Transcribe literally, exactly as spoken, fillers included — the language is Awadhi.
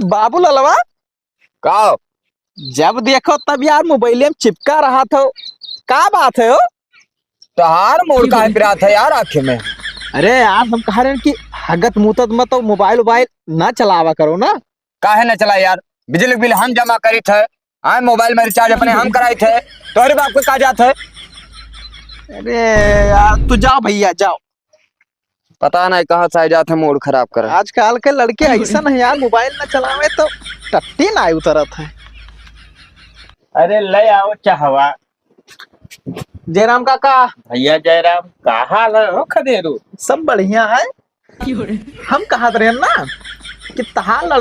बाबू ललवा, का? जब देखो तब यार मोबाइले में चिपका रहत हो, का बात है हो? तोहार मूड काहे पिरात है यार आँखे में? अरे यार, हम कहा रहे कि हगत मूतत में तो मोबाइल वोबाइल ना चलावा करो ना। काहे ना चला यार, बिजली के बिल हम जमा करित है, आए मोबाइल में रिचार्ज अपने हम कराइत है, तोहरे बाप के का जात है? अरे यार, तू जाओ भैया, जाओ। पता नहीं कहाँ से आ जात है मूड खराब कर। आजकल के लड़के ऐसा नहीं यार, मोबाइल ना चलावे तो टट्टी ना उतरत है। अरे ले आओ चाहवा। जयराम काका। भैया जयराम, का हाल है हो खदेरू? सब बढ़िया है। हम कहत रहे ना कि तहार लड़का